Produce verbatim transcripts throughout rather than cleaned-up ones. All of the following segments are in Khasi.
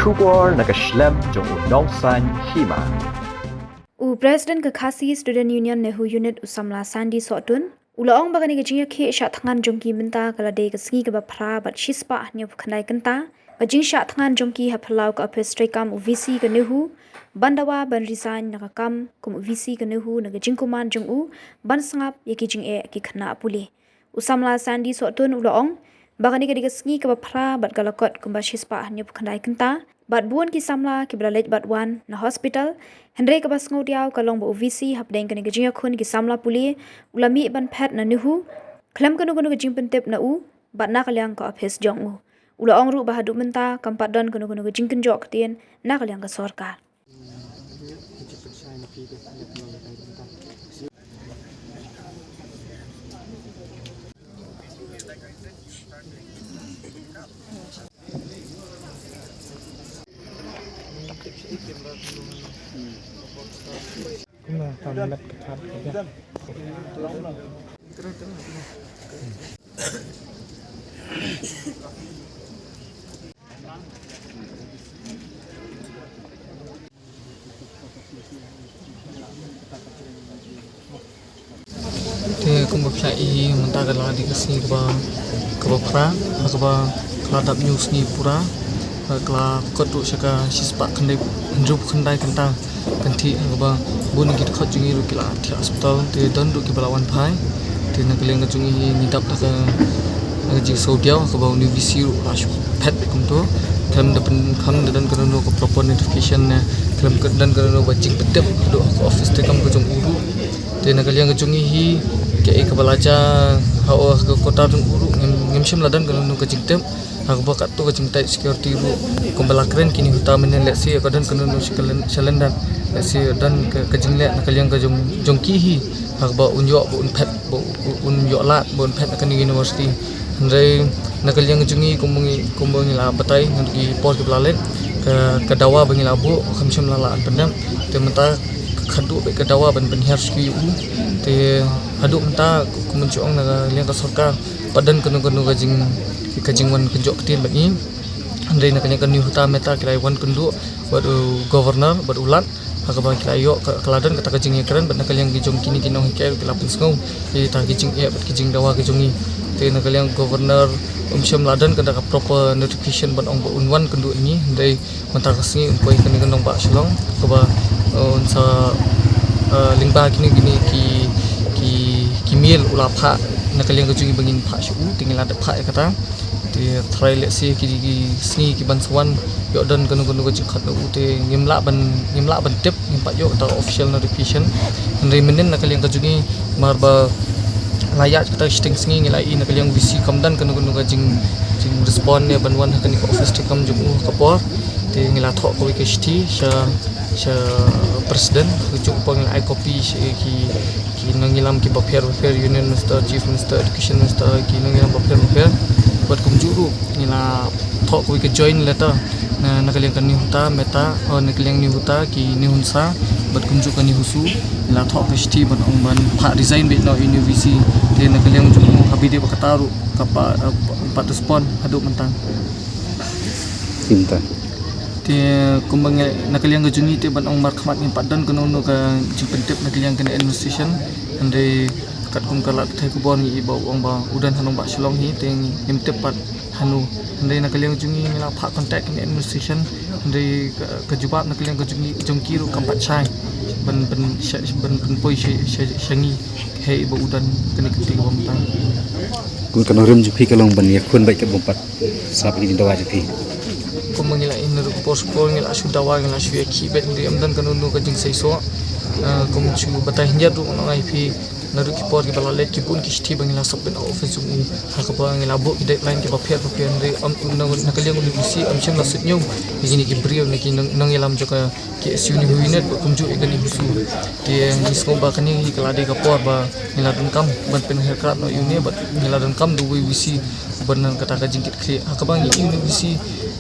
Khubor na ka shlem jong u Nongsaiñ Hima. U President ka Khasi Student Union NEHU Unit u samla Sandy Sohtun u la ong ba kane ka jingïakhih shah thngan jong ki mynta ka la dei ka sngi kaba phra bad shispah hynñiewphew khyndai kynta ka jingshah thngan jong ki ha phyllaw ka ophis treikam u VC ka NEHU ban dawa ban resign na ka kam kum u VC ka NEHU na ka jingkuman jong u ban sngap ïa ki jingeh ki khynnah pule. U samla Sandy Sohtun u la ong ba kane ka dei ka sngi kaba phra bad ka la kot kumba shispah hynñiewphew khyndai kynta bad bun ki samla kiba la leit bad wan na hospital. Hynrei kaba sngewdiaw ka long ba u VC hapdeng kane ka jingïakhun ki samla pule u la mih ban phet na NEHU khlem kano kano ka jingpyntip na u bad na ka liang ka ophis jong u. U la ong ruh ba haduh mynta kam pat don kano kano ka jingkynjoh ktien na ka liang ka sorkar. Te kumba phi la ïohi mynta ka la dei ka sngi kaba, kaba phra, ha kaba ka la dap hynñiew sngi pura, ha ka la kot ruh sha ka shispah khyndai, hynñiewphew khyndai kynta. Kan thiah ha kaba bun ki dkhot jong ngi ruh ki la thiah hospital, te don ruh kiba la wan phai. Te na ka liang ka jong ngi hi ngi dap da ka, da ka jingsngewdiaw ha kaba u new VC ruh la shu phet beit kumto. Khlem da pyn, khlem da don kano kano ka proper notification ne khlem da don kano kano ba jingpyntip haduh ha ka office treikam ka jong u ruh. Te na ka liang ka jong ngi hi kaei kaba la jia ha, ha ka kota jong u ruh ngim, ngim shym la don kano kano ka jingtip. Ha kaba katto ka jingtight security ruh kumba la kren kine uta mynnin, lehse ka don kano kano shalyndet, lehse don ka, ka jingleh na ka liang ka jong, jong ki hi ha kaba un ïoh ba un phet, ba un ïoh lad ba un phet na kane ka university. Hynrei na ka liang ka jong ngi kumba ngi, kumba ngi la batai naduh ki por kiba la leit, ka, ka dawa ba ngi la buh kam shym la lah ban pyndep. Te mynta ka khadduh beit ka dawa ban pynhiar sha ki ïa u. Te haduh mynta kumba ngi ong na ka liang ka sorkar pat don kano kano ka jing, ka jingwan kynjoh ktien bad ngi. Hynrei na ka liang kane uta mynta ki la wan kynduh bad u governor bad u lat ha kaba ki la ïoh ka, ka la don kata ka jingïakren bad na ka liang ki jong kine ki nonghikai ki la pynsngew ïa kita ki jingeh bad ki jingdawa ki jong ngi. Te na ka liang governor um shym la don kata ka proper notification ban ong ba un wan kynduh ïa ngi. Hynrei mynta ka sngi un poi kane ka nongbah Shillong kaba, eh, un sa, eh, lyngba kine, kine ki, ki, ki mail u la phah na ka liang ka jong ngi ba ngin phah sha u, te ngi la dep phah ïa kata. Te trai lehse ki, ki sngi ki ban sa wan ïoh don kano kano ka jingkhot na u te ngim lah ban, ngim lah ban tip, ngim pat ïoh kata official notification. Hynrei mynnin na ka liang ka jong ngi mar ba la ïaid kata shiteng sngi ngi la ïohi na ka liang VC kam don kano kano ka jing, jing respond ne ban wan ha kane ka office treikam jong u ha ka por. Te ngi la thoh kawei ka shithi sha, sha president, ka jong u pa ngi la ai copy sha ki, ki nongïalam kiba pher bapher, Union Minister, Chief Minister, Education Minister, ki nongïalam bapher bapher. Bad kumjuh ruh ngi la thoh kawei ka joint letter na, na ka liang ka NEHUTA, MeHUTA, oh, na ka liang NEHUTA, ki NEHUNSA bad kumjuh ka NEHUSU. Ngi la thoh ka shithi ban ong ban phah resign beit noh ïa u VC. Te na ka liang jong u ha bide ba kata ruh ka pa, eh, pat respond haduh mynta. Mynta. Te kumba ngi, na ka liang ka jong ngi te ban ong markhmat ngim pat don kano kano ka jingpyntip na ka liang kane administration. Hynrei katkum ka lad pathai khubor ngi i ba u ong ba u don ha nongbah Shillong hi te ngim tip pat hano. Hynrei na ka liang jong ngi ngi la phah contact ïa kane administration. Hynrei ka, ka jubab na ka liang ka jong ngi, jong ki ruh kam pat shai ban, ban, sha, ban, ban poi sha, sha, sha ngi. Hei ba u don kane ka kti kaba mynta. Kum ka nongrim jong phi ka long ban ïakhun beit katba ym pat sngap ïa ki jingdawa jong phi. Kum ngi la ïohi naduh ka por sha ka por ngi la shu dawa, ngi la shu ïakhih beit, hynrei ym don kano kano ka jingseisoh. Ah, kum shu batai hynñiat ruh ngi la ïohi phi naduh ki por kiba la leit ki bun ki shithi ba ngi la submit ha office jong u. Ha kaba ngi la buh ki deadline kiba pher bapher, hynrei ym, na, na ka liang u VC ym shym la suidñiew ïa kine ki briew ne ki nong, nongïalam jong ka KSU NEHU Unit bad kumjuh ïa ka NEHUSU. Te ngi sngew ba kane hi ka la dei ka por ba ngi la donkam ban pynhiar krad noh ïa une bad ngi la donkam da uwei u VC ban don kata ka jingkitkhlieh. Ha kaba ngi ïohi une u VC,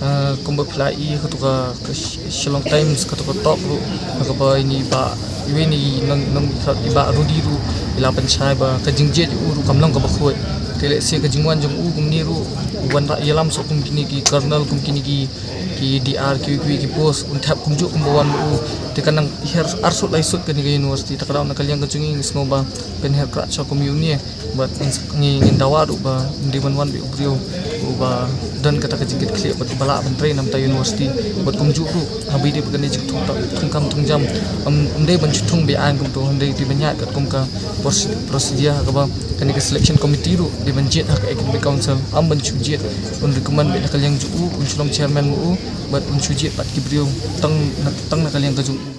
eh, kumba phi la ïohi kato ka, ka Sh-, Shillong Times kato ka tok ruh, ha kaba ine i bah, iwei ine i nong, nong, i bah Rudi ruh i la pynshai ba ka jingjied ïa u ruh kam long kaba khuid. Te lehse ka jingwan jong u kumne ruh, u wanrah ïalam sha kum kine ki colonel, kum kine ki, ki D R, ki, ki, ki post, un thep kumjuh kumba wan ma u. Te ka nang hiar arsut laisut kane ka university. Ta ka daw na ka liang ka jong ngi ngi sngew ba kan hiar krah sha kum ïa une. Bad ngi, ngi, ngin dawa ruh ba ym dei ban wan beit u briew uba don kata ka jingkitkhlieh bad ba lah ban trei na bynta university. Bad kumjuh ruh haba ïadei bad kane jingthung, thungkam thungjam, ym, ym dei ban shu thung beit aiñ kumto, hynrei dei ban ïaid katkum ka pros-, procedure ha kaba kane ka selection committee ruh dei ban jied ha ka academic council, ym ban shu jied un recommend beit na ka liang jong u, un shu long chairman ma u, bad un shu jied bad ki briew tang na, tang na ka liang ka jong u.